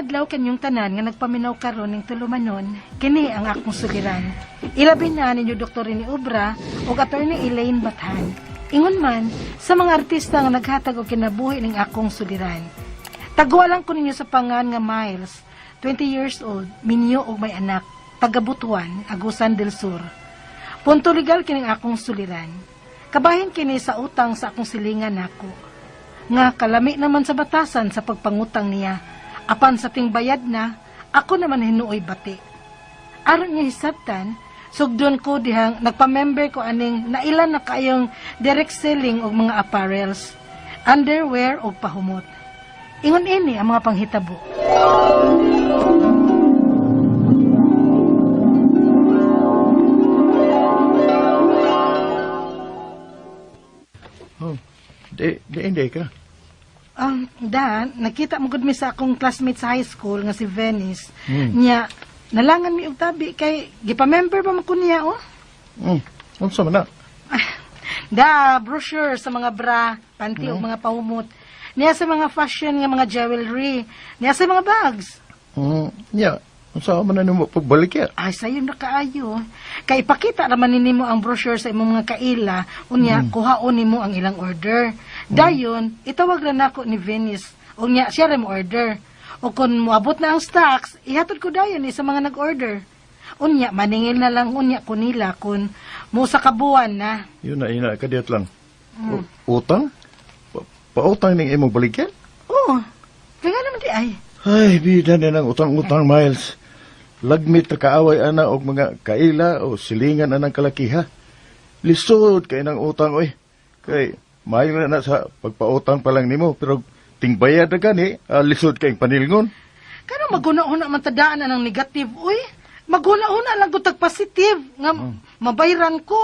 Maayong adlaw kanyong tanan nga nagpaminaw karon ning tulumanon. Kini ang akong suliran. Ilabi na ninyo Dr. Rene Obra ug Attorney Elaine Bathan. Ingon man sa mga artista nga naghatag og kinabuhi ning akong suliran. Taguan lang ko ninyo sa pangan nga Miles, 20 years old, minyo og may anak, taga Butuan, Agusan del Sur. Punto legal kining akong suliran. Kabahin kini sa utang sa akong silingan nako nga kalami naman sa batasan sa pagpangutang niya. Apan sa tingbayad na, ako naman hinuoy bati. Aron niya hisabtan, sugdon ko dihang nagpa-member ko aning nailan na kayong direct selling og mga apparels, underwear og pahumot. Ingon ini ang mga panghitabo. Oh, di, di, hindi ka. Da, nakita mo gud mi sa akong classmate sa high school nga si Venice. Niya, nalangan mi og tabi kay gipa-member ba man ko niya, oh? Unsa man na? Da, brochure sa mga bra, panty ug mga pahumot. Niya sa mga fashion nga mga jewelry. Niya sa mga bags. Nya, unsa man na nimo pagbalik ya? Ay, sayo na kaayo. Kay ipakita raman nimo ang brochure sa imong mga kaila, unya kuhaon nimo ang ilang order. Dayon, itawag ra nako ni Venice. Unya siya ra mo order. O kung moabot na ang stocks, ihatod ko dayon sa mga nag-order. Unya maningil na lang unya ko nila kun mo sa kabuan na. Yun na ina kadiyot lang. Utang? Pautang ning imong baligyan? Oo. Kaya nga naman di ay. Ay, bida na ng utang-utang, Miles. Lagmit ra kaaway ana og mga kaila o silingan anang kalakiha. Lisod kay nang utang oy. Kay maayo na na sa pagpautang pa lang nimo pero tingbayad na gani, lisod kay panilngon. Kano maguna-una man tadaan anang negative, uy. Maguna-una lang ko tag positive nga mabayran ko.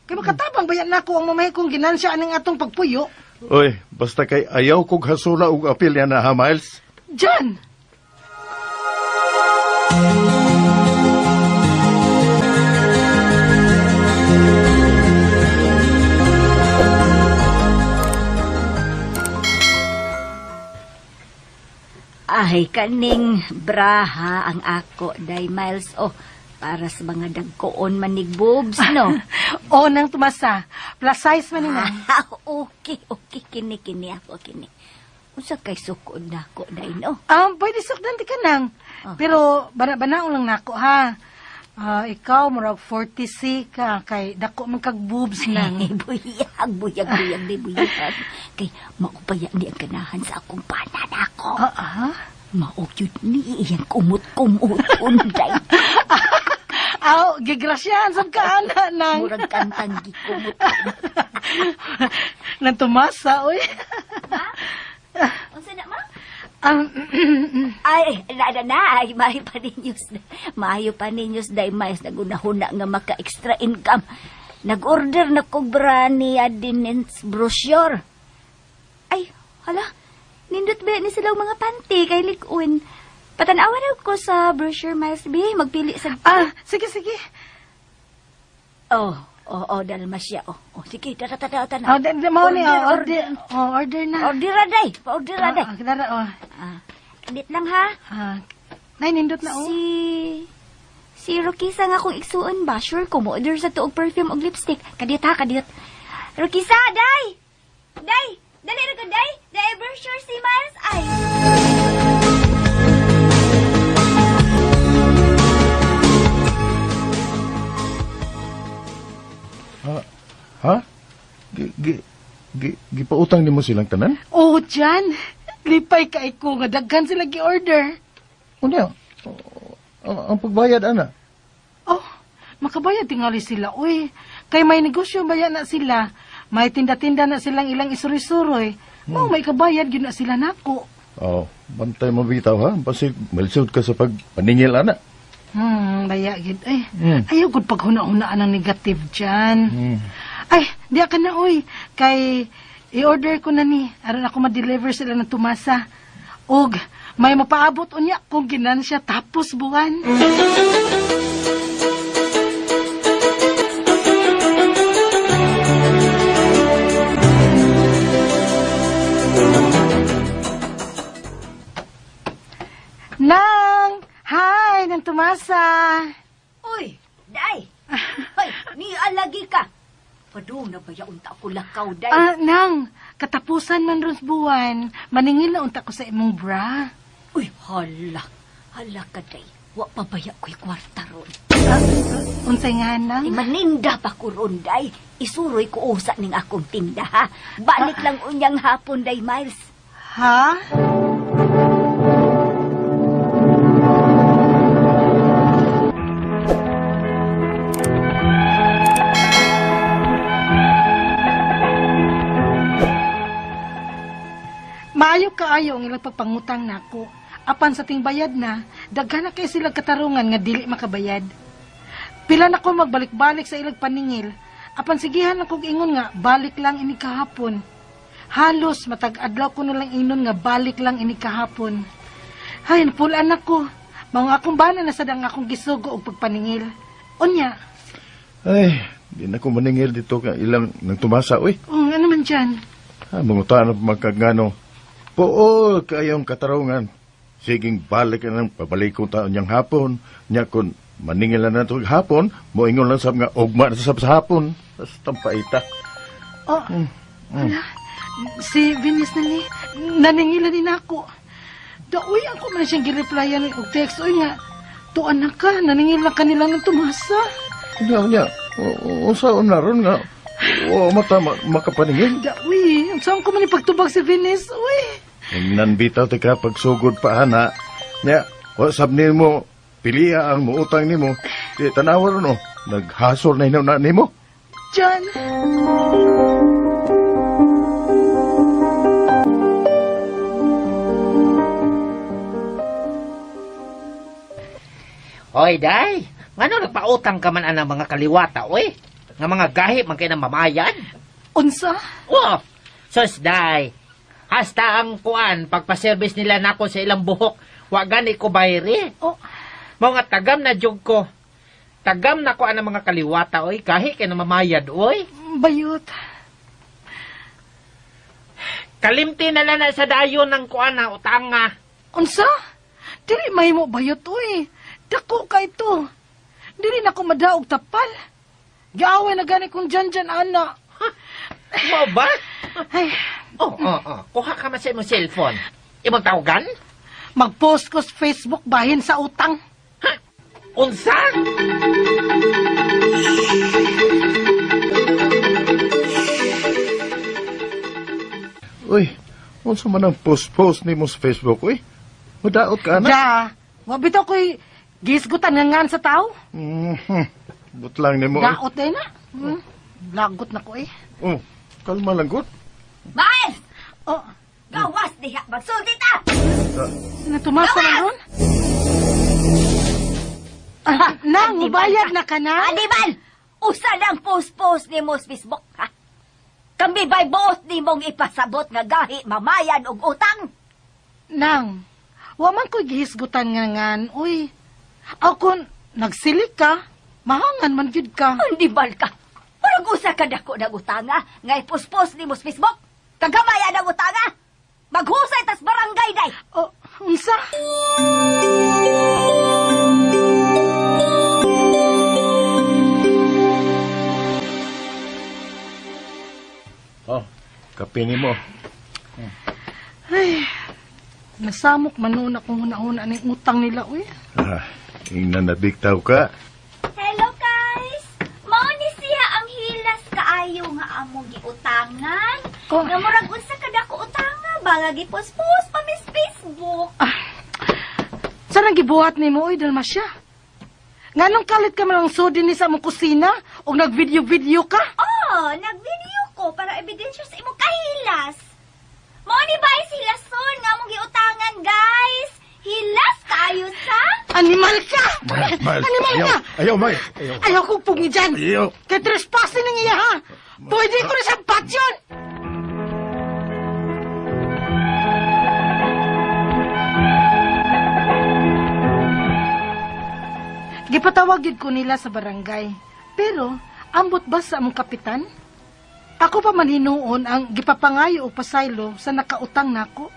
Kay makatabang bayan nako ang mamahay kong ginansya aning atong pagpuyo. Oy, basta kay ayaw kog hasula og apil yan na ha, Miles. Diyan! Ay, kaning braha ang ako, day Miles. Oh, para sa mga dagkoon manig boobs, no? O nang tumasa. Plus size man ni na. Ah, okay, okay. Kini, kini ako, kini. Unsa kay sukod nako, day, no? Pwede sukdan di ka nang. Ah. Pero bana-banaon lang nako ha. Ah, ikaw murag 40C ka kay dako man kag boobs nang. Ay, buyag, buyag, buyag, di buyag. Kay maupaya ni ang ganahan sa akong panan ako. Ah, ah. Mao gyud ni iyang kumot-kumot unday. Aw, gigrasyahan sab ka ana nang. Murag kantang gikumot. Nang tumasa, oy. Unsa na, ma? Ay, na, na, na, ay, maayo pa ninyos. Maayo pa ninyos, day, mais, nagunahuna nga maka-extra income. Nag-order na ko bra ni Adinens brochure. Ay, hala, nindot ba ni silang mga panty kay Likun. Patanawan na ko sa brochure, Miles B. Magpili sa... Ah, sige, sige. Oh, oh, oh, dalma siya. Oh, oh, sige, tara, tara, tara. Oh, di, mao ni, oh, order. Oh, order na. Order na, day. Pa-order na, day. Ah, tara, oh. Ah, dit lang, ha? Ah, nay, nindot na, oh. Si Rokisa nga kung igsuon ba, sure ko mo order sa tuog perfume og lipstick. Kadiyot ha, kadiyot. Rokisa, day! Day! Dali ra ko, day! Day, brochure si Miles ay! Ha? Gi, gi, gi, gipautang nimo silang tanan? Oh, Jan. Lipay kay ko nga daghan sila gi-order. Unya, ang pagbayad ana. Oh, makabayad tingali sila. Uy, kay may negosyo baya na sila. May tinda-tinda na silang ilang isuri-suroy. Mao may kabayad gyud na sila nako. Oh, bantay mo bitaw ha. Basig malisod ka sa pagpaningil ana. Baya gyud. Ay, ayaw gud paghuna-hunaan ang negative dyan. Ay, di ka na oy. Kay i-order ko na ni aron ako ma-deliver sila ng tumasa. Og may mapaabot unya kung ginansya tapos buwan. Tumasa! Uy, day! Hoy, nialagi ka. Padung na ba unta ko lakaw, day? Ah, nang, katapusan man ron sa buwan, maningil na unta ko sa imong bra. Uy, hala. Hala ka, day. Wa pa baya ko'y kwarta ron. Ah, unsay nga nang? Ay, maninda pa ko ron, day. Isuroy ko usa ning akong tinda, ha? Balik lang unyang hapon, day, Miles. Ha? Maayo kaayo ang ilang pagpangutang nako. Apan sa ting bayad na, daghan na kay sila katarungan nga dili makabayad. Pila na ko magbalik-balik sa ilang paningil. Apan sigihan lang kog ingon nga balik lang ini kahapon. Halos matag adlaw ko na lang inon nga balik lang ini kahapon. Hay, napulaan ako. Mga akong bana na sad ang akong gisugo og pagpaningil. Unya, Ay, di na ko maningil dito ka ilang nang tumasa, uy. oh, ano man dyan? Ah, mangutan na magkagano. Pool kayong katarungan. Siging balik na ng pabalik ko taon niyang hapon. Nya kun maningil na nato hapon, moingon lang sab nga ugma na sab sa hapon. Basta paita. Oh, ala, si Venus na ni, naningila din ako. Daoy, ako man siyang gireplyan og text. Uy nga, tuan na ka, naningil na kanila ng tumasa. Nya nya, unsa na ron nga? O mata makapaningil. Daoy, ang saan ko man ipagtubag si Venus? Uy, Ingnan bitaw ti ka pagsugod pa ana. Nya, wa sab nimo piliya ang muutang nimo. Di tanawa ron oh, naghasol na hinaw na nimo. John. Hoy, day. Ngano nagpautang ka man anang mga kaliwata, oy? Nga mga gahi man kay ng mamayan. Unsa? Wow! Sus, day. Hasta ang kuan, pagpaservice nila nako sa ilang buhok, wa gani ko bayri. Oh, Mao nga tagam na jug ko. Tagam na ko anang mga kaliwata, oy. Gahi kay ng mamayad, oy. Bayot. Kalimti na lang na sa dayon ng kuan na utanga. Unsa? Dili mahimo bayot, uy. Dako ka ito. Dili na ko madaog tapal. Giaway na gani kong dyan dyan, ana. Mao ba? Ay, Oh. Kuha ka man sa imong cellphone. Imong tawagan? Mag-post ko sa Facebook bahin sa utang. Ha? Unsa? Uy, unsa man ang post-post nimo sa Facebook, uy? Mudaot ka ana. Ja, wa bitaw ko'y gisgutan nga ngan sa tao. Mhm. But lang nimo. Uy. Daot day na. Lagot na ko eh. Oh, kalma lang gud. Miles! Oh, Gawas diha! Magsulti ta! natumasa na ron? Ah, nang, mubayad na ka na? Animal! Usa lang post-post nimo sa Facebook, ha? Kami ba'y buot nimong ipasabot nga gahi mamayan og utang? Nang, wa man ko'y gihisgutan nga ngan, uy. Aw kun nagsilik ka, mahangan man gyud ka. Animal ka! Parang usa ka dako ng utanga nga ipospos nimo sa Facebook. Kagamaya ng utanga! Maghusay tas barangay day! Oh, unsa? Oh, kape nimo. Ay, nasamok man noon akong huna-huna ning utang nila, uy. Ah, ingnan na bigtaw ka. Hello guys! Mao ni siya ang hilas kaayo nga among giutangan. Oh. Nga murag unsa ka dako utanga ba nga gipospos pa mis Facebook. Saan ang gibuhat nimo, uy, Dalmasya? Nganong kalit ka man ang sodi ni sa among kusina o nag-video-video ka? Oh, nag-video ko para ebidensya sa imong kahilas. Mao ni ba hilason nga among giutangan guys? Hilas kaayo sa Animal ka! Miles, Miles, Animal ayaw, ka! ayaw, Miles, ayaw. Ayaw kong pugi dyan! Ayaw. Kay trespassing ng iya, ha? Pwede ko na siyang patyon! Gipatawag gyud ko nila sa barangay. Pero, ambot ba sa among kapitan? Ako pa man hinuon ang gipapangayo og pasaylo sa nakautang nako.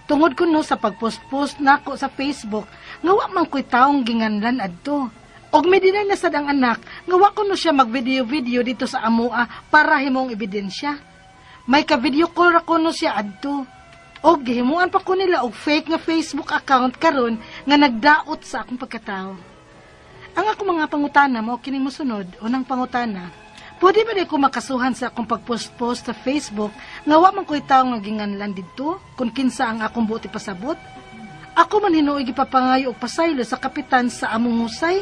Tungod kuno sa pagpost-post nako sa Facebook nga wa man ko'y taong ginganlan adto. Og medinay na sad ang anak nga wa kuno siya mag-video-video dito sa amoa para himong ebidensya. May ka-video call ra kuno siya adto. Og gihimuan pa ko nila og fake nga Facebook account karon nga nagdaot sa akong pagkatao. Ang ako mga pangutana mao kining mosunod. Unang pangutana, pwede ba di ko makasuhan sa akong pagpost-post sa Facebook nga wa man ko'y tawo nga ginganlan didto kung kinsa ang akong buot ipasabot? Ako man hinuoy gipapangayo og pasaylo sa kapitan sa among husay.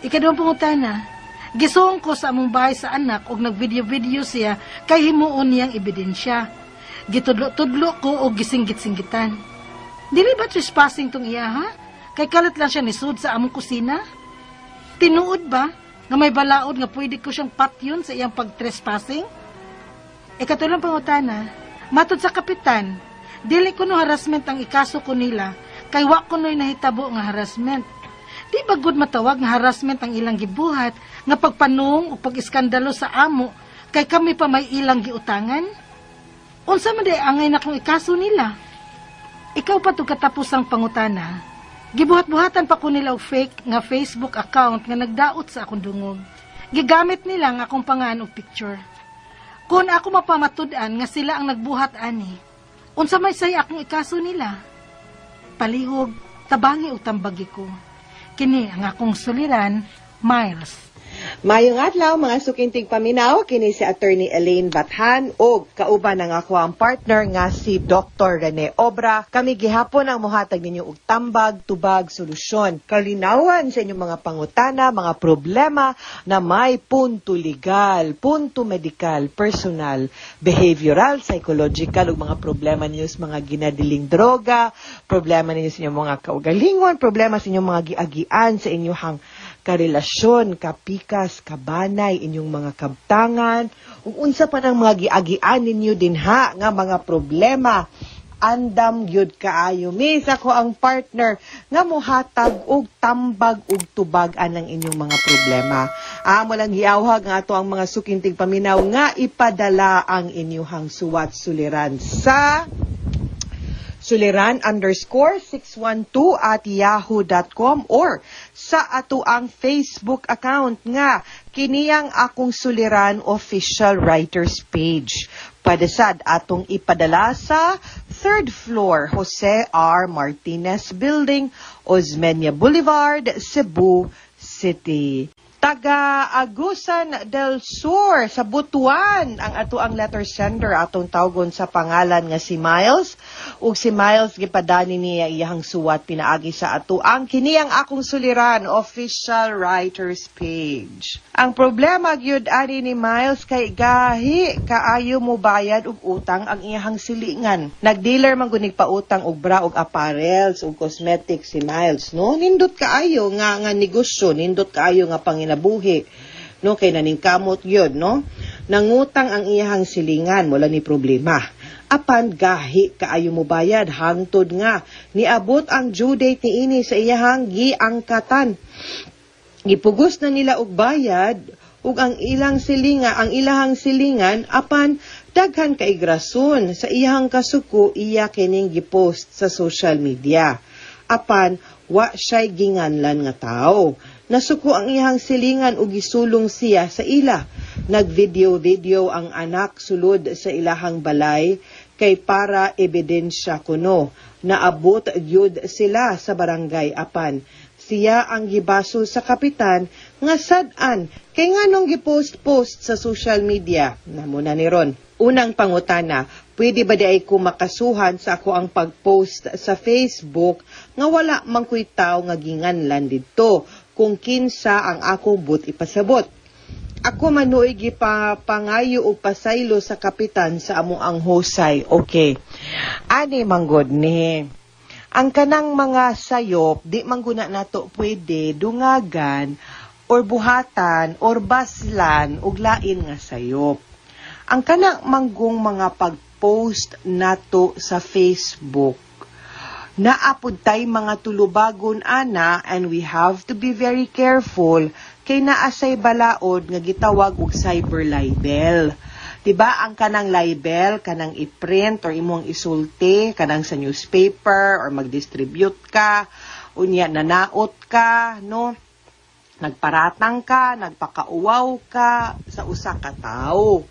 Ikaduhang pangutana, gisuong ko sa among bahay sa anak og nagvideo-video siya kay himuon niyang ebidensya. Gitudlo-tudlo ko og gisinggit-singgitan. Dili ba trespassing tong iya, ha? Kay kalit lang siya nisud sa among kusina? Tinuod ba nga may balaod nga pwede ko siyang patyon sa iyang pag-trespassing? Ikatulong pangutana, matod sa kapitan, dili ko no harassment ang ikaso ko nila, kay wa ko no'y nahitabo nga harassment. Di ba good matawag nga harassment ang ilang gibuhat nga pagpanung o pag-iskandalo sa amo kay kami pa may ilang giutangan? Unsa man di angay na kung ikaso nila? Ikaw pa to katapusang pangutana. Gibuhat-buhatan pa ko nila og fake nga Facebook account nga nagdaot sa akong dungog. Gigamit nila ang akong pangan og picture. Kung ako mapamatud-an nga sila ang nagbuhat ani, unsa may say akong ikaso nila? Palihog, tabangi og tambagi ko. Kini ang akong suliran, Miles. Mayong adlaw, mga suking tigpaminaw, kini si Attorney Elaine Bathan ug kauban ang ako ang partner nga si Dr. Rene Obra. Kami gihapon ang mohatag ninyo og tambag, tubag, solusyon, kalinawan sa inyong mga pangutana, mga problema na may punto legal, punto medical, personal, behavioral, psychological ug mga problema ninyo sa mga ginadiling droga, problema ninyo sa inyong mga kaugalingon, problema sa inyong mga giagian sa inyong karelasyon, kapikas, kabanay, inyong mga kabtangan, ug unsa pa nang mga giagian ninyo dinha nga mga problema. Andam gyud kaayo mi sa ako ang partner nga mohatag og tambag ug tubag anang inyong mga problema. Amo lang giawhag nga ato ang mga suking tigpaminaw nga ipadala ang inyong suwat suliran sa suliran_612@yahoo.com or sa ato ang Facebook account nga kiniyang Akong Suliran Official Writers Page. Pwede sad atong ipadala sa third floor, Jose R. Martinez Building, Osmeña Boulevard, Cebu City. Taga Agusan del Sur sa Butuan ang ato ang letter sender, atong tawgon sa pangalan nga si Miles. Ug si Miles, gipadani niya iyang suwat pinaagi sa ato ang kiniyang Akong Suliran Official Writers Page. Ang problema gyud ani ni Miles kay gahi kaayo mo bayad og utang ang iyang silingan. Nagdealer man gunig pautang og bra og apparels og cosmetics si Miles, no? Nindot kaayo nga negosyo, nindot kaayo nga panginabuhi, no? Kay naningkamot gyud, no? Nangutang ang iyang silingan, wala ni problema. Apan gahi kaayo mo bayad hangtod nga niabot ang due date niini sa iyahang giangkatan. Gipugos na nila og bayad ug ang ilahang silingan, apan daghan kay rason sa iyahang kasuko, iya kining gipost sa social media. Apan wa siya'y ginganlan nga tao. Nasuko ang iyang silingan ug gisulong siya sa ila. Nag-video-video ang anak sulod sa ilahang balay kay para ebidensya kuno. Naabot gyud sila sa barangay, apan siya ang gibasol sa kapitan nga sad-an kay nganong gipost-post sa social media. Namo na ni ron. Unang pangutana, pwede ba di ay ko makasuhan sa ako ang pag-post sa Facebook nga wala man ko'y tawo nga ginganlan didto kung kinsa ang akong but ipasabot? Ako manuoy gipapangayo og pasaylo sa kapitan sa amo ang hosay. Okay. Ani manggod ni. Ang kanang mga sayop, di mangguna nato pwede dungagan or buhatan or baslan og lain nga sayop. Ang kanang manggong mga pag-post nato sa Facebook, naapod tay mga tulubagon ana, and we have to be very careful kay naa say balaod nga gitawag og cyber libel. 'Di ba ang kanang libel, kanang i-print or imong isulti kanang sa newspaper or mag-distribute ka, unya nanaot ka, no? Nagparatang ka, nagpakauwaw ka sa usa ka tawo.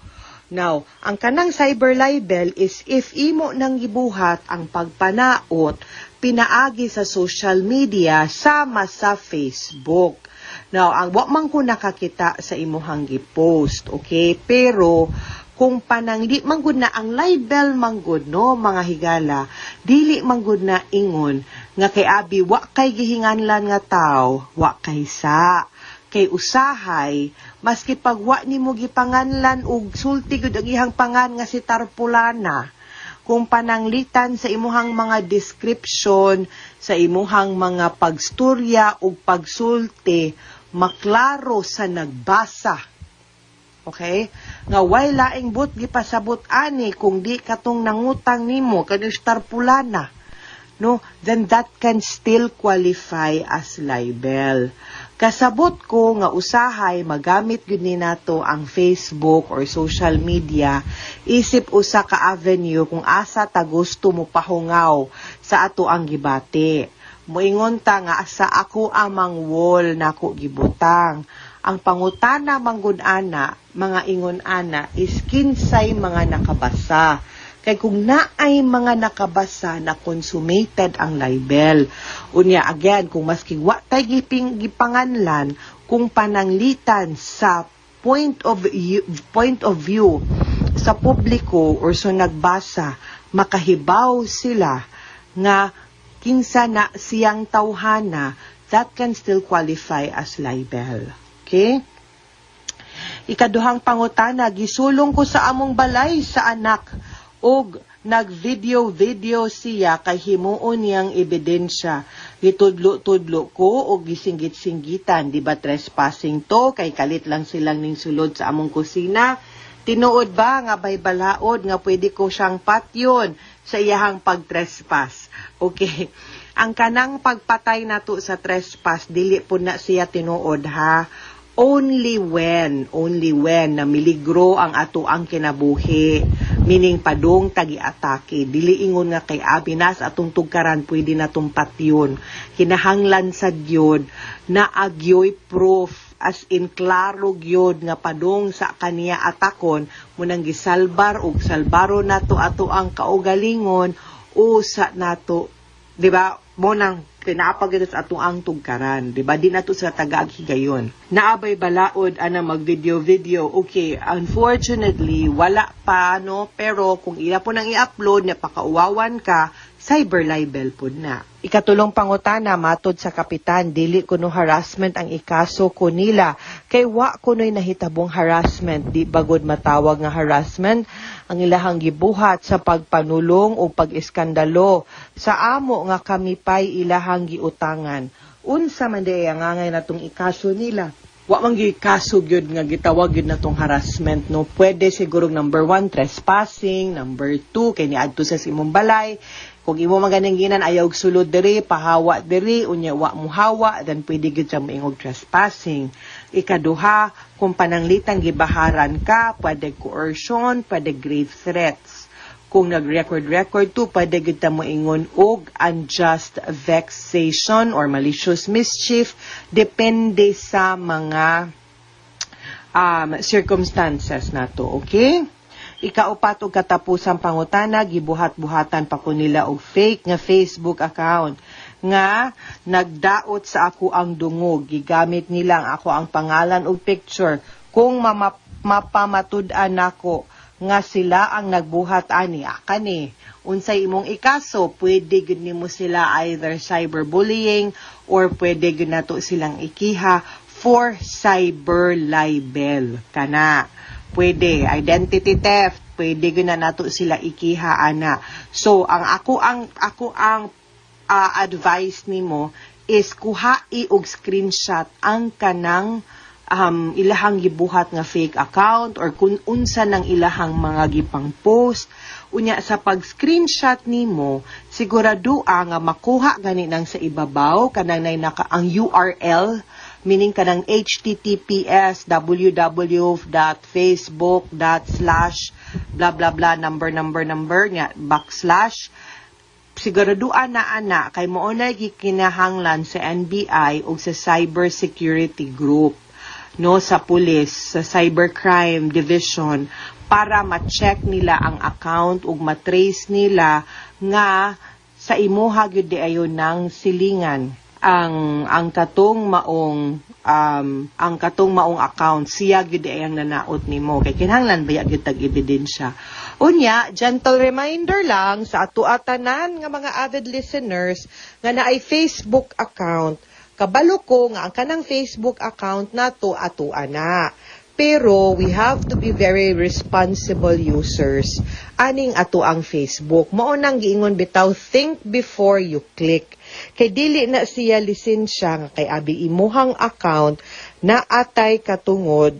Now, ang kanang cyber libel is if imo nang gibuhat ang pagpanaot pinaagi sa social media sama sa Facebook. Now, ang wa man ko nakakita sa imuhang gi-post, okay? Pero kung panangli man gud na ang libel man gud, no, mga higala, dili man gud na ingon nga kay abi wa kay gihinganlan nga tawo, wa kay sa kay usahay maski pag wa nimo gipanganlan og sulti gud ang iyang pangan nga si Tarpulana, kung pananglitan sa imuhang mga description, sa imuhang mga pagstorya ug pagsulti, maklaro sa nagbasa. Okay? Nga way laing but gipasabot ani kung di katong nangutang nimo kaning Tarpulana. No, then that can still qualify as libel. Kasabot ko nga usahay magamit gyud ni nato ang Facebook or social media isip usa ka avenue kung asa ta gusto mo pahungaw sa ato ang gibati. Moingon ta nga sa ako amang wall nako gibutang. Ang pangutana manggod ana, mga ingon ana, is kinsay mga nakabasa. Kay kung naay mga nakabasa na, consummated ang libel. Unya again, kung maski wa tay gipanganlan, kung pananglitan sa point of view sa publiko or so nagbasa, makahibaw sila nga kinsa na siyang tawhana, that can still qualify as libel. Okay? Ikaduhang pangutana, gisulong ko sa among balay sa anak og nag-video-video siya kay himuon niyang ebidensya. Gitudlo-tudlo ko og gisinggit-singgitan, di ba trespassing to kay kalit lang silang ning sulod sa among kusina? Tinuod ba nga bay balaod nga pwede ko siyang patyon sa iyahang pagtrespass? Okay. Ang kanang pagpatay nato sa trespass, dili po na siya tinuod ha. Only when na miligro ang ato ang kinabuhi. Meaning padung tagi-atake. Dili ingon nga kay abi nas atong tugkaran pwede na patyon. Kinahanglan sa gyud na agyoy proof, as in klaro gyud nga padung sa kaniya atakon munang gisalbar og salbaro nato ato ang kaugalingon o sa nato, di ba, mo nang pinapag sa atong ang tugkaran, di ba? Di nato sa tagaag higayon. Naabay balaod ana mag video video? Okay, unfortunately wala pa, no, pero kung ila po nang i-upload na pakauwawan ka, cyber libel po na. Ikatulong pangutana, matod sa kapitan, dili kuno harassment ang ikaso ko nila kay wa kuno'y nahitabong harassment. Di bagod matawag nga harassment ang ilahang gibuhat sa pagpanulong o pag-iskandalo sa amo nga kami pa'y ilahang giutangan? Unsa man diay ang angay natong ikaso nila? Wa man gyud kaso gyud nga gitawag gyud natong harassment, no? Pwede siguro number 1, trespassing, number 2 kay niadto sa imong balay. Kung imo man ganing ginan ayaw og sulod diri, pahawa diri, unya wa mo hawa, then pwede gyud siya moingog trespassing. Ikaduha, kung pananglitan gibaharan ka, pwede coercion, pwede grave threats. Kung nag-record-record to, pwede gyud ta moingon og unjust vexation or malicious mischief, depende sa mga circumstances nato, okay? Ikaupat og katapusang pangutana, gibuhat-buhatan pa ko nila og fake nga Facebook account nga nagdaot sa ako ang dungog. Gigamit nila ang ako ang pangalan ug picture. Kung mapamatud-an nako nga sila ang nagbuhat ani, akani, unsay imong ikaso? Pwede gud nimo sila either cyberbullying or pwede gud nato silang ikiha for cyber libel kana. Pwede identity theft, pwede gud na nato sila ikiha ana. So ang ako ang advice nimo is kuhai og screenshot ang kanang ilahang gibuhat nga fake account or kung unsa nang ilahang mga gipang post. Unya sa pag screenshot nimo, sigurado nga makuha gani nang sa ibabaw kanang nay naka ang URL. Meaning kanang https www.facebook slash blah blah blah number number number nya backslash. Siguraduan na ana kay mao na gikinahanglan sa NBI o sa Cyber Security Group, no, sa pulis, sa Cybercrime Division, para ma-check nila ang account ug ma-trace nila nga sa imuha gyud di ayo ng silingan ang katong maong ang katong maong account, siya gyud di ay ang nanaot nimo, kay kinahanglan baya gyud tag ebidensya. Unya, gentle reminder lang sa ato tanan nga mga avid listeners nga naay Facebook account. Kabalo ko nga ang kanang Facebook account nato ato ana. Pero we have to be very responsible users aning ato ang Facebook. Mao nang giingon bitaw, think before you click. Kay dili na siya lisensya nga kay abi imuhang account na atay katungod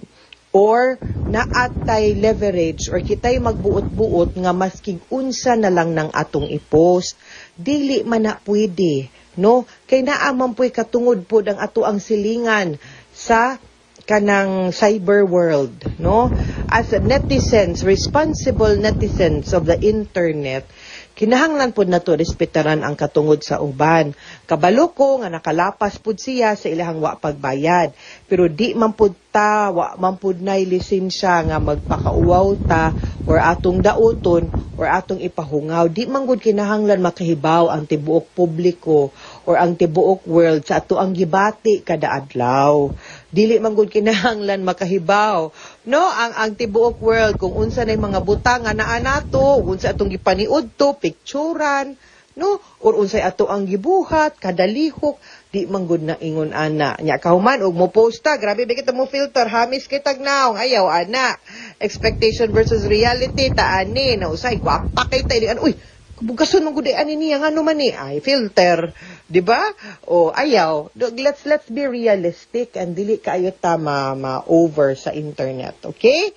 or naatay leverage or kitay magbuot-buot nga maskig unsa na lang ng atong i-post. Dili man na pwede, no? Kay naa man puy katungod pod ang ato ang silingan sa kanang cyber world, no? As netizens, responsible netizens of the internet, kinahanglan pod nato respetaran ang katungod sa uban. Kabalo ko nga nakalapas pud siya sa ilahang wa pagbayad, pero di man pud ta, wa man pud nay lisensya nga magpakauwaw ta or atong dauton or atong ipahungaw. Di man gud kinahanglan makahibaw ang tibuok publiko or ang tibuok world sa ato ang gibati kada adlaw. Dili man gud kinahanglan makahibaw, no, ang tibuok world kung unsa nay mga butang nga naa nato, unsa atong gipaniud to, picturan, no, or unsay ato ang gibuhat kada lihok. Di man gud na ingon ana. Nya kahuman og mo post ta, grabe ba kita mo filter, hamis kay tagnaw, ayaw ana. Expectation versus reality ta ani na usay gwapa kay ta ini, uy, bugason man gud ani niya, ngano man ni, ay filter, di ba? O ayaw, let's be realistic and dili kaayo ta ma over sa internet, okay?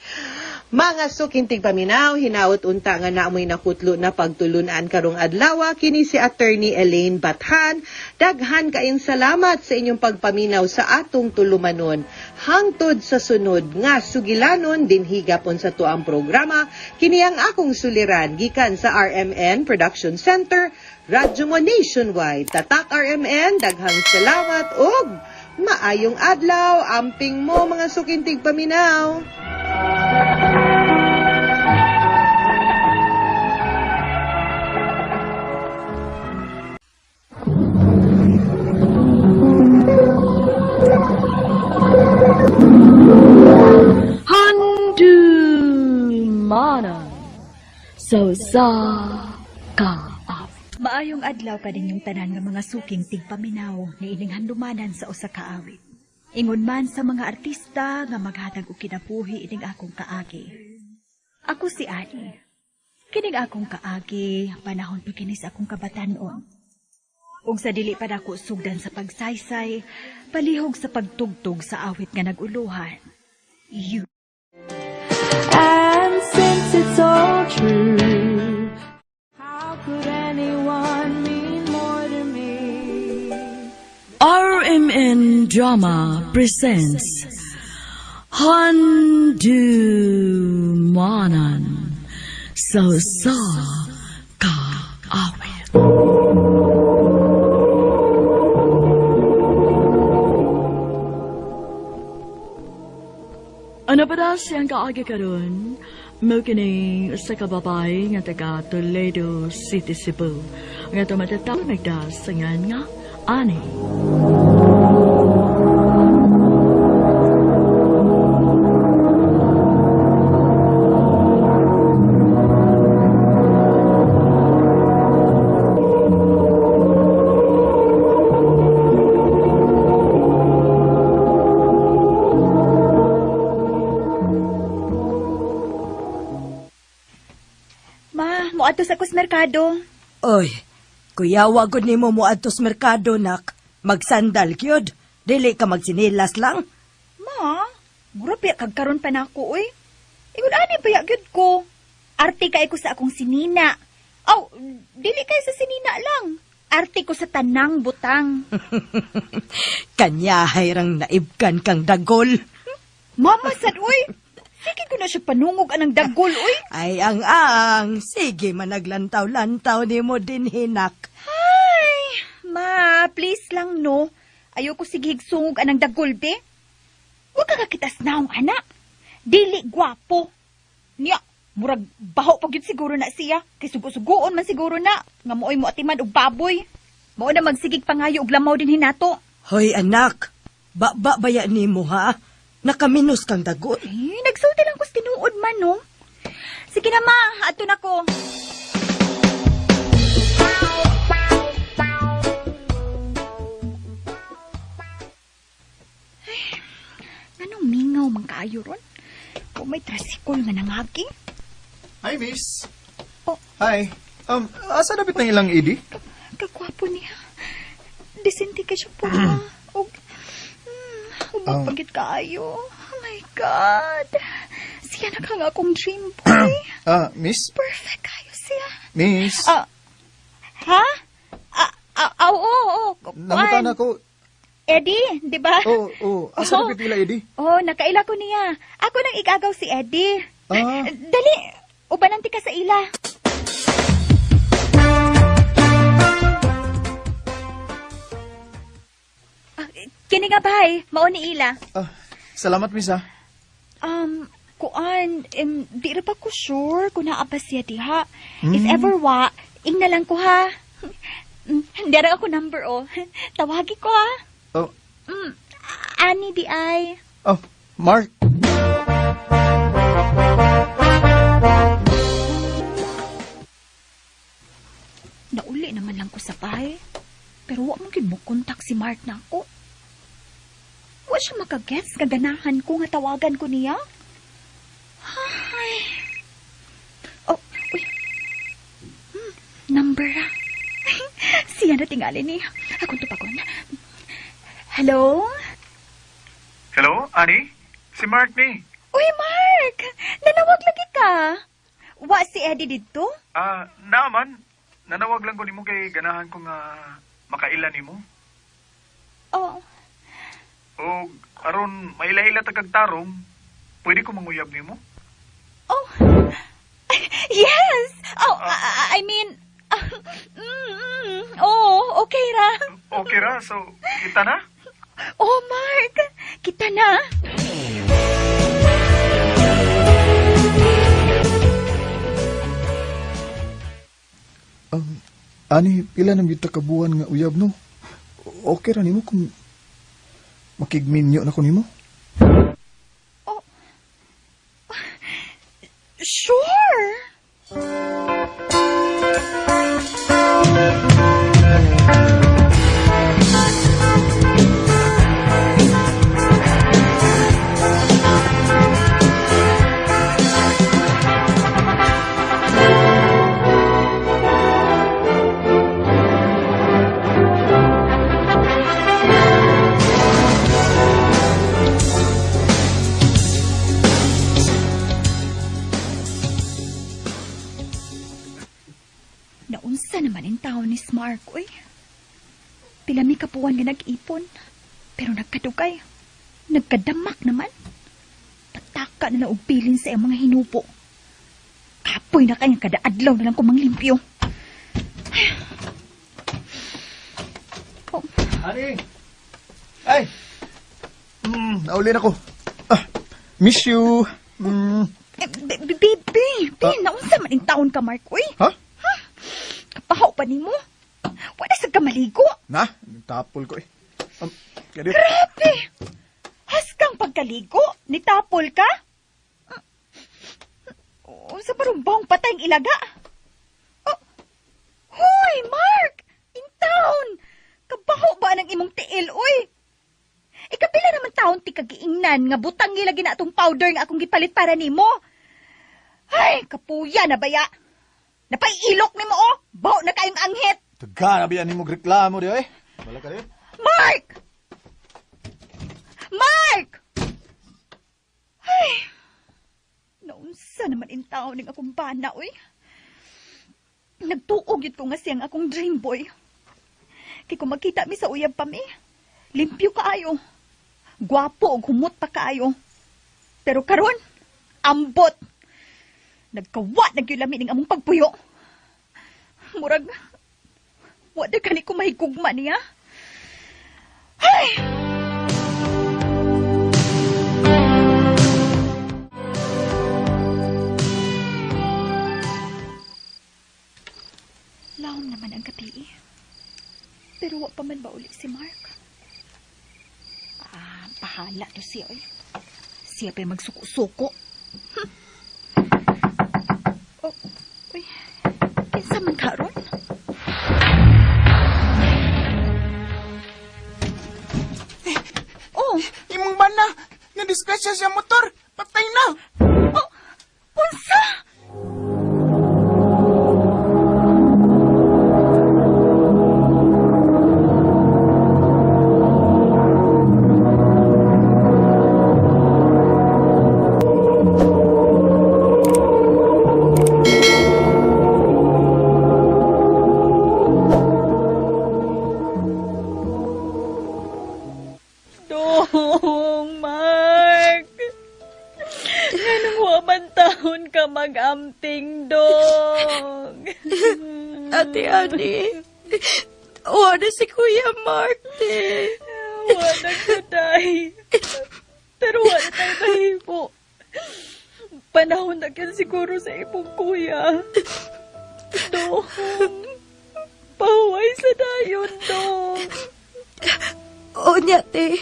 Mga suking tigpaminaw, hinaot unta nga naamoy nakutlo na pagtulunan karong adlaw. Kini si Attorney Elaine Bathan. Daghan kaayong salamat sa inyong pagpaminaw sa atong tulumanon. Hangtod sa sunod nga sugilanon dinhi gapon sa tuang programa, kini ang akong suliran gikan sa RMN Production Center, Radyo Mo Nationwide. Tatak RMN, daghang salamat ug maayong adlaw. Amping mo mga suking tigpaminaw. Handumanan sa usa ka awit. Maayong adlaw kaninyong tanan nga mga suking tigpaminaw niining handumanan sa usa ka awit. Ingon man sa mga artista nga maghatag og kinabuhi ining akong kaagi. Ako si Ani. Kining akong kaagi, panahon pa kini sa akong kabatan-on. Ug sa dili pa nako sugdan sa pagsaysay, palihog sa pagtugtog sa awit nga nag-uluhan. You. And since it's all true, how could anyone mean more to me? RMN Drama presents Handumanan sa usa ka awit. Ano pa daw siyang kaagi karon? Mao kining usa ka babae nga taga Toledo City, Cebu, nga tumatatawag nagdas sa ngan nga Ani. Ma, moadto sa kus merkado. Oy, kuya, wagod nimo moadto sa merkado, nak. Magsandal gyud. Dili ka magsinilas lang. Ma, mura pa kag karon pa nako oy. Ingon ani pa gyud ko. Arte kay ko sa akong sinina. Aw, dili kay sa sinina lang. Arte ko sa tanang butang. Kanyahay rang naibkan kang dagol. Mama sad, uy! Sige ko na siya panungog anang dagol, uy! Ay, ang-ang. Sige, managlantaw-lantaw ni mo din hinak. Ay, ma, please lang no. Ayoko sige higsungog anang dagol, be. Huwag ka kakitas naong anak. Dili gwapo. Niya, murag baho pag yun siguro na siya. Kay sugo-sugoon man siguro na. Nga mooy mo atiman og baboy. Mao na magsigig pangayo og lamaw din hinato. Hoy, anak. Ba-ba baya ni mo, ha? Nakaminos kang dagol. Eh, nagsulti lang ko sa tinuod man, no? Sige na, ma. Ato na ko. Ay, anong mingaw man kaayo ron? Kung may trasikol nga nangagi. Hi, miss. Oh. Hi. Asa dapit ng ilang ID? Kagwapo niya. Disente ka siya po, ma. Og, ubang pagit kaayo. Oh my God. Siya na kang akong dream boy. Ah, miss? Perfect kayo siya. Miss? Ah, ha? Ah, oo, oo. Nangutan ako. Eddie, di ba? Oo, oo. Asa Oo. dapit ila ID? Oh, nakaila ko niya. Ako nang igagaw si Eddie. Ah. Dali, ubananti ka sa ila. Ah, kini nga bay, mao ni ila. Ah, salamat, miss, ah. Kuan, di ra pa ko sure kung naa ba siya diha. If ever wa, ing na lang ko ha. Hindi ra ako number oh. Tawagi ko ha. Oh, Ani di ay. oh, Mark. Nauli naman lang ko sa bahay. Pero wa man gyud mo kontak si Mark na ako. Wa siya makagets kaganahan ko nga tawagan ko niya. Ay. Oh, uy. Number ah. Siya na tingali niya. Akong tupagon. Hello? Hello, Ani? Si Mark ni. Uy, Mark! Nanawag lagi ka. Wa si Eddie didto? Ah, naman. Nanawag lang ko nimo kay ganahan ko nga makaila nimo. Oh, O aron maila-ila ta kag tarong, pwede ko manguyab nimo? Oh. Yes! Oh, I mean, oh, okay ra. Okay ra, so kita na? Oh, Mark, kita na. Ani, pila na gyud ta ka buwan nga uyab no? Okay ra nimo kung makigminyo na ko nimo? Oh. Sure. Naunsa naman ang taon ni Mark, uy. Pila mi kapuan nga nag-ipon, pero nagkadugay. Nagkadamak naman. Pataka na lang og bilin sa iyang mga hinupo. Kapoy na kay kada adlaw na lang ko manglimpyo. Oh, Ani! Ay! Nauli na ko. Ah, miss you. Eh, baby, baby, naunsa man ang taon ka, Mark, uy. Ha? Kapahaw pa nimo. Wala sa kamaligo. Na, tapol ko eh. Kaya Grabe! Haskang pagkaligo, nitapol ka? Oh, sa parumbong patay ang ilaga. Oh, hoy, Mark! In town! Kabaho ba ng imong tiil, uy? Ikapila naman taon ti kagiingnan nga butang ngila gina atong powder nga akong gipalit para nimo. Ay, kapuya na baya. Napaiilok nimo oh. Baho na kayong anghit. Taga na biyan nimo reklamo di eh. Wala ka di. Mark! Mark! Ay! Naunsa naman in taon ning akong bana, uy. Nagtuog yun ko nga siyang akong dream boy. Kay kung magkita mi sa uyab pa mi, limpyo kaayo. Gwapo og humot pa kaayo. Pero karon, ambot. Nagkawa na gyud lami ning among pagpuyo. Murag wa na gani ko mahigugma niya. Ay! Lawom naman ang gabi. Pero wa pa man bauli si Mark. Ah, bahala to siya oy. Siya pa'y magsuko-suko. Oh, uy. Kinsa man karon? Oh, Imong bana, nadisgrasya siya motor. Patay na. Oh, unsa? Dong, Mark! Nganong wa man taon ka mag-amping, dong? Ate Ani, wala si Kuya Mark, te. Wala ko, day. Pero wala tayo mahimo. Panahon na kin siguro sa imong kuya. Dong, pahuway sa dayon, dong. Oo niya, te.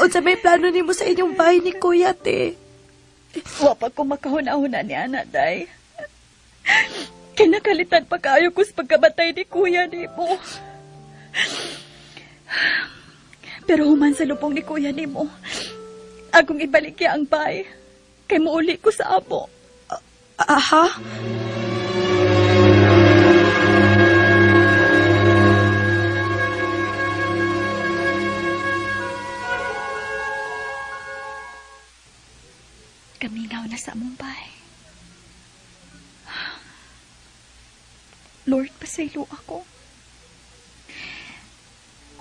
Unsa may plano nimo sa inyong bahay ni Kuya, te? Wa pa ko makahuna-huna ni Ana, day. Kinakalitan pa kaayo ko sa pagkabatay ni kuya nimo. Pero human sa lupong ni kuya nimo, akong ibalik ang bay. Kay muuli ko sa amo. Aha? Kamingaw na sa among bay. Lord, pasaylo ako.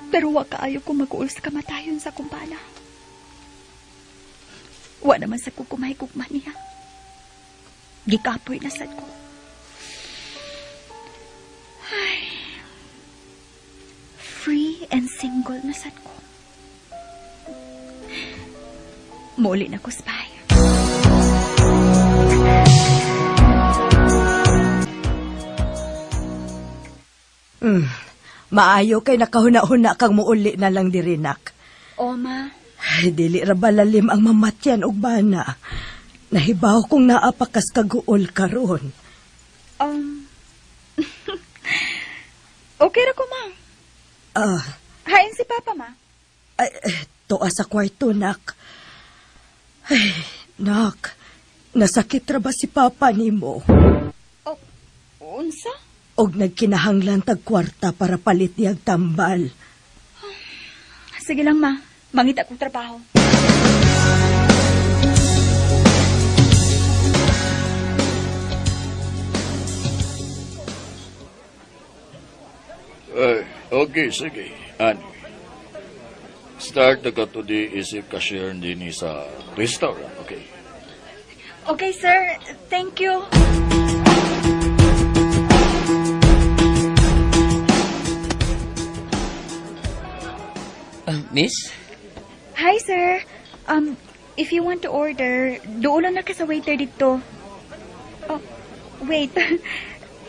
Pero wa kaayo ko mag-uol sa kamatayon sa kumpana. Wa naman sa kukumahigugma niya. Gikapoy na sad ko. Ay. Free and single na sad ko. Muli na ko, spy. Maayo kay nakahuna-huna kang muuli na lang diri, nak. O, ma. Ay, dili ra ba lalim ang mamatyan og bana. Nahibaw kong naa pa kas kaguol karon. Okay ra ko, ma. Ah, Hain si Papa, ma. ay, eh, tuwa sa kwarto, nak. Ay, nak. Nasakit ra ba si Papa nimo? Oh, unsa? Og nagkinahanglan tag kwarta para palit niyag tambal. Sige lang, ma. Mangita kong trabaho. Ay, okay, sige. Ani. Start na ka today isip cashier din sa restaurant, okay? Okay, sir. Thank you. Miss? Hi, sir. If you want to order, doon lang na ka sa waiter dito. Oh, wait.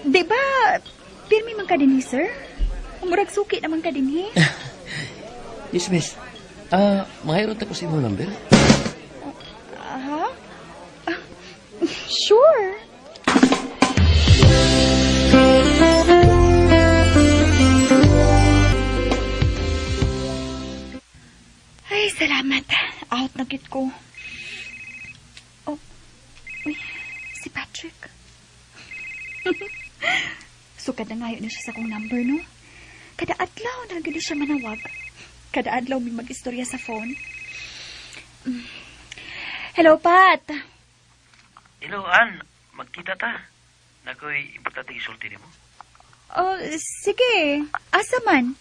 Di ba, pirmi man ka din, sir? Murag suki naman ka din, eh. Yes, miss. Mahirot ako sa imong number. Aha. Ah, sure. Ay, salamat. Out na gid ko. Oh, uy, si Patrick. Sukad na ngayon na siya sa kong number, no? Kada adlaw na gid siya manawag. Kada adlaw may mag-istorya sa phone. Hello, Pat. Hello, Ann. Magkita ta. Nakoy importante isulti nimo. Oh, sige. Asa man?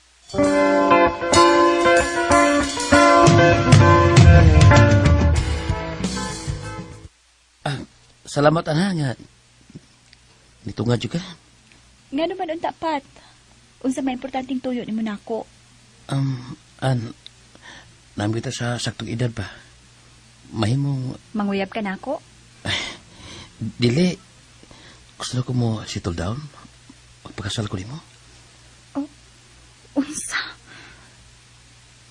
Salamat ana nga nitungad jud ka. Nga naman unta, Pat. Unsa may importanteng tuyo nimo nako. An namin kita sa saktong edad ba. Mahimong Manguyab ka nako? Dili. Gusto na ko mo settle down. Magpakasal ko nimo. Unsa?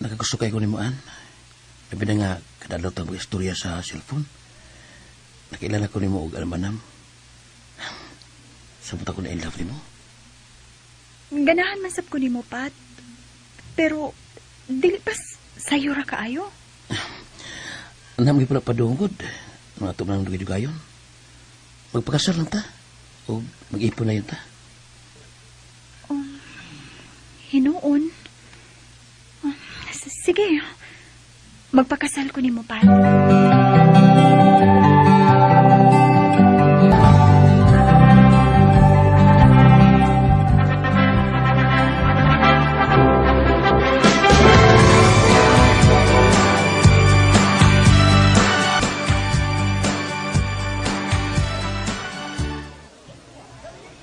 Nakagusto kay ko nimo an. Labi na nga kadalaw ta mag istorya sa cellphone. Nakilala ko nimo og almanam. Sabot ako na in love nimo. Ganahan man sab ko nimo, Pat. Pero dili pas sayo ra kaayo. Anam gyud pala padungod. Mga ato man ang dugay-dugayon. Magpakasal lang ta. O mag-ipon na yun ta. Hinuon. Sige. Magpakasal ko nimo, Pat.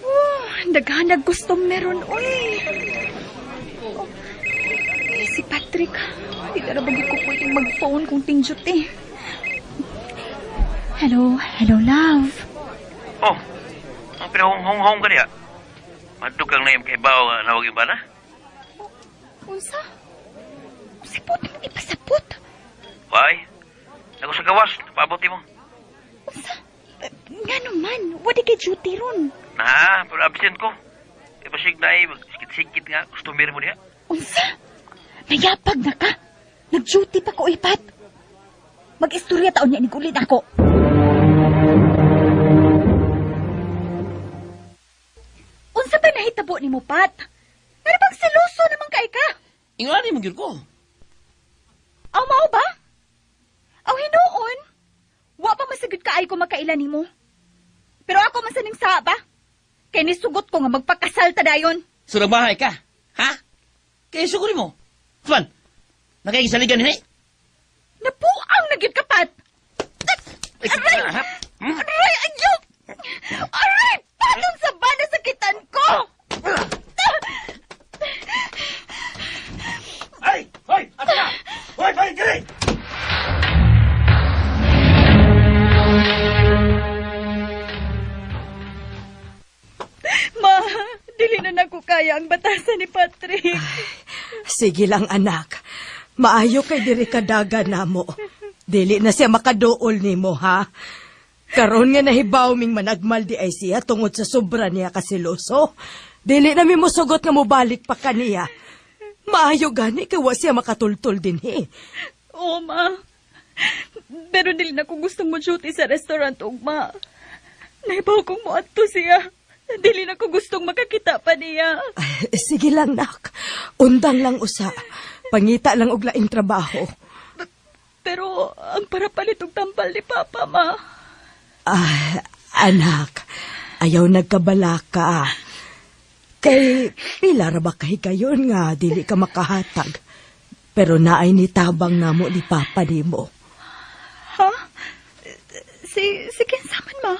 Oh, daghan gusto meron, uy. Oh, eh, si Patrick. Di na ba ko pwedeng mag-phone kung tinjut eh. Hello, hello love. Oh, ang pinahong-hong-hong ka niya. Madto kang naim kay bao nga nawag yung bana? Unsa? Sipot mo ipasapot. Why? Ako sa gawas, paabot mo. Unsa? Nga naman, wala kay duty ron. Na, pero absent ko. Ipasig na eh, magsikit-sikit nga, customer mo niya. Unsa? Nayapag na ka. Nag-duty pa ko ipat. Mag-istorya taon niya ni kulit ako. Unsa ba nahitabo ni mo, Pat? Ano bang seloso naman kay ka? Ingon mo gyud ko. Aw, mao ba? Aw, hinuon. Wa pa masagod kaay ko makaila nimo. Pero ako man sa ning saba. Kay nisugot ko nga magpakasal ta dayon. So nagmahay ka? Ha? Kaya suguri mo. Juan, nakagisaligan ni? Napuang na gyud ka, Pat. Aray! Aray, ayaw! Aray! Patong sa bana sa kitan ko! Ay! Hoy! Asa ka? Hoy, balik diri! Ma, dili na nako kaya ang batasan ni Patrick. Sige lang, anak. Maayo kay diri kadaga namo. Dili na siya makaduol nimo, ha? Karon nga nahibaw ming managmal di ay siya tungod sa sobra niya kasiloso. Dili na mi mosugot nga mobalik pa kaniya. Maayo gani kay wa siya makatultol dinhi. Oo, ma. Pero dili na ko gustong mo duty sa restaurant, ugma. Nahibaw kong moadto siya. Dili na ko gustong makakita pa niya. Sige lang, nak. Undang lang usa. Pangita lang og laing trabaho. Pero ang para palit og tambal ni Papa, ma. Ah, anak, ayaw nagkabalaka. Kay pila ra ba kahigayon nga dili ka makahatag. Pero naay ni tabang namo ni Papa nimo. Ha? Si kinsa man, ma?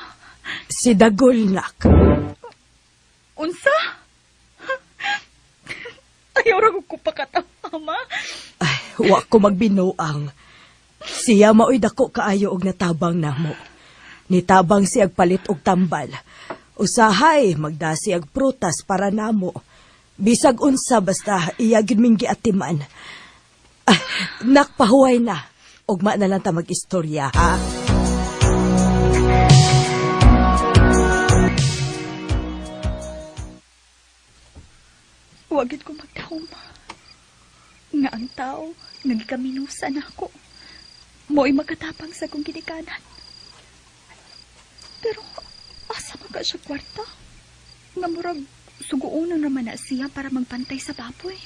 Si Dagol, nak. Unsa? Ayaw ra ko pakatawa, ma. Ay, wa ko magbinuang. Siya maoy dako kaayo og natabang namo. Nitabang siyag palit og tambal. Usahay magdasi ag prutas para namo. Bisag unsa basta iya gyud ming giatiman. Ah, nakpahuway na. Ugma na lang ta mag-istorya, ha? Wa gyud ko magtahom nga ang tao nga gikaminusan ako mo'y makatapang sa akong ginikanan. Pero asa man ka siya kwarta? Nga murag suguonon naman na siya para magpantay sa baboy.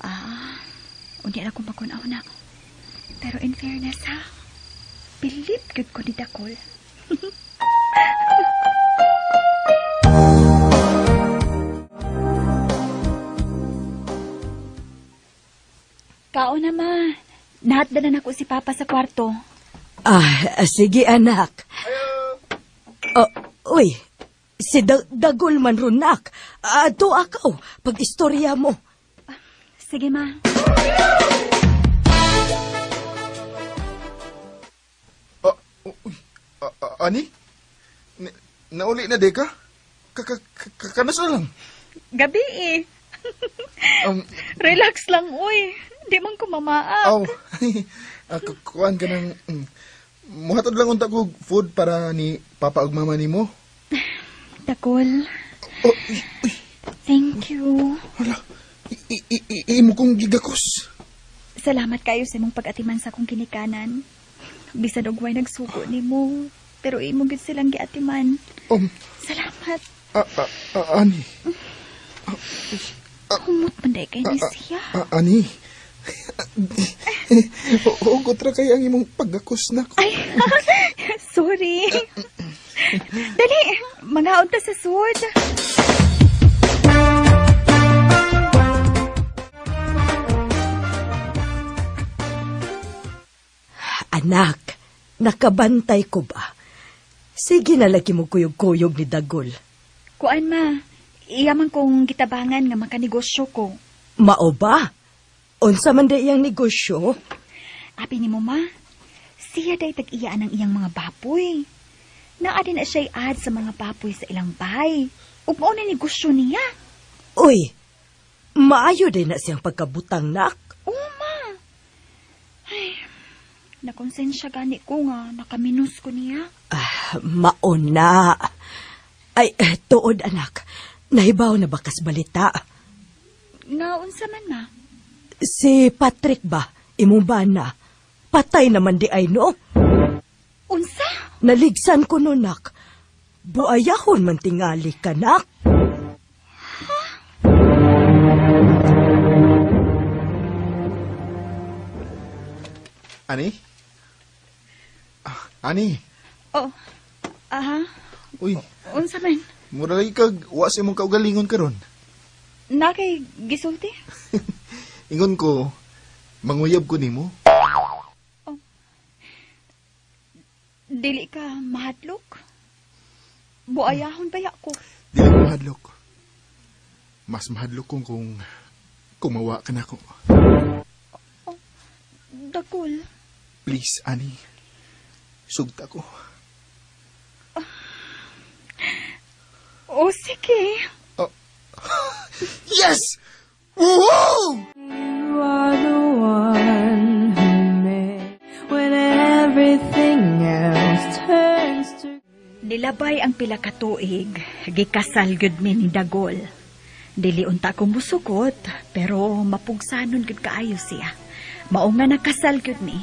Ah, unya na kong makunaw na. Pero in fairness ha, bilib gyud ko ni Dakol. Kaon na, ma. Nahatdanan ako si Papa sa kwarto. Ah, sige anak. Oh, uy, si Dagol man ron, nak. Ato akaw, pag-istorya mo. Sige, ma. Ani? Nauli na, Deka? Kanas na lang. Gabi eh. Relax lang, uy. Di man ko mamaak. Aw, kuan ka ng... muhatod lang unta ko food para ni Papa ug Mama nimo. Dagol. Oh, uy. Thank you. Hala, imo kong gigakos. Salamat kayo sa imong pag-atiman sa akong ginikanan. Bisan og way nagsugo nimo, pero imo gid silang giatiman. Salamat. Ani. Humot man day kay ni siya. Ani. Hugot ra kay ang imong paggakos nako. Ay, sorry. Dali, mangaon ta sa sud. Anak, nakabantay ko ba? Sige na lagi mo kuyog-kuyog ni Dagol. Kuan ma, iya man kong gitabangan nga makanegosyo ko. Mao ba? Unsa man day iyang negosyo? Abi ni mo ma, siya day tag-iyaan ang iyang mga baboy. Naa din na siya'y ad sa mga baboy sa ilang bahay. Ug mao na negosyo niya. Uy, maayo din na siyang pagkabutang, nak. Oo, ma. Ay, nakonsensya gani ko nga nakaminus ko niya. Ah, mao na. Ay, tuod anak. Nahibaw na bakas balita. Nga unsa man ma? Si Patrick ba? Imong bana? Patay naman di ay no? Unsa? Naligsan ko no, nak. Buayahon man tingali ka, nak. Huh? Ani? Ani? Oh, aha. Uy. Unsa man? Mura lagi kag wa sa imong kaugalingon karon. Na kay gisulti? Ingon ko, manguyab ko nimo. Oh. Dili ka mahadlok? Buayahon baya ko. Dili ko mahadlok. Mas mahadlok kong kung mawa ka nako. Oh, Dagol. Please, Ani. Sugta ko. Oh, sige. Oh. Yes! Woohoo! You are the one who made when everything else turns to... Nilabay ang pila ka tuig, gikasal gyud mi ni Dagol. Dili unta ko musukot, pero mapugsanon gyud kaayo siya. Mao nga nakasal gyud mi.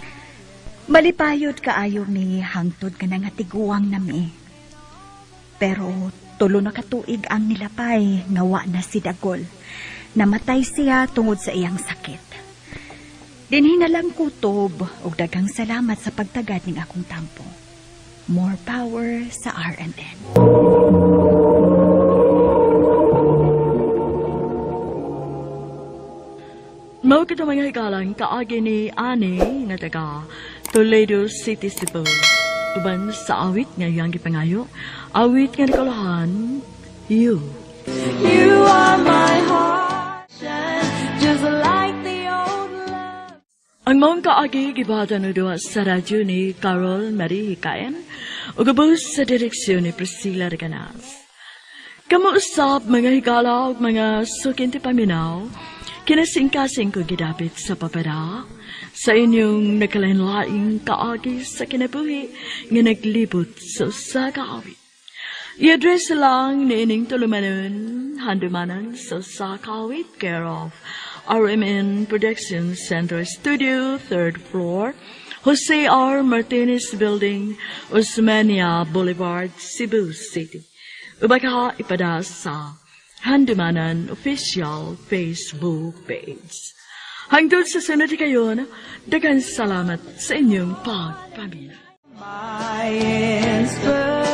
Malipayod kaayo mi hangtod ka nga tiguang nami. Pero tulo na ka tuig ang nilapay nga wa na si Dagol. Namatay siya tungod sa iyang sakit. Dinhi na lang kutob og daghang salamat sa pagtagad ning akong tampo. More power sa RMN. Mao kita mga higalang kaagi ni Ani nga taga Toledo City, Cebu. Uban sa awit nga iyang gipangayo, awit nga nakulahan, You. You are my heart, just like the old love. Ang maong kaagi gibahatan og duha sa radyo ni Carol Marie Hikayan ug ubos sa direksyon ni Priscilla Reganas. Kamo usab mga higala ug mga sukinti paminaw, kinasingkasing ko gidapit sa papada sa inyong nagkalain-laing kaagi sa kinabuhi nga naglibot sa usa ka awit. I-address lang ni ining tulumanon, handumanan sa usa ka awit, care of RMN Production Center Studio, 3rd floor, Jose R. Martinez Building, Osmeña Boulevard, Cebu City. Ubaka ipada sa Handumanan Official Facebook page. Hangtod sa sunod kayon, daghang salamat sa inyong pagpamina. My inspiration.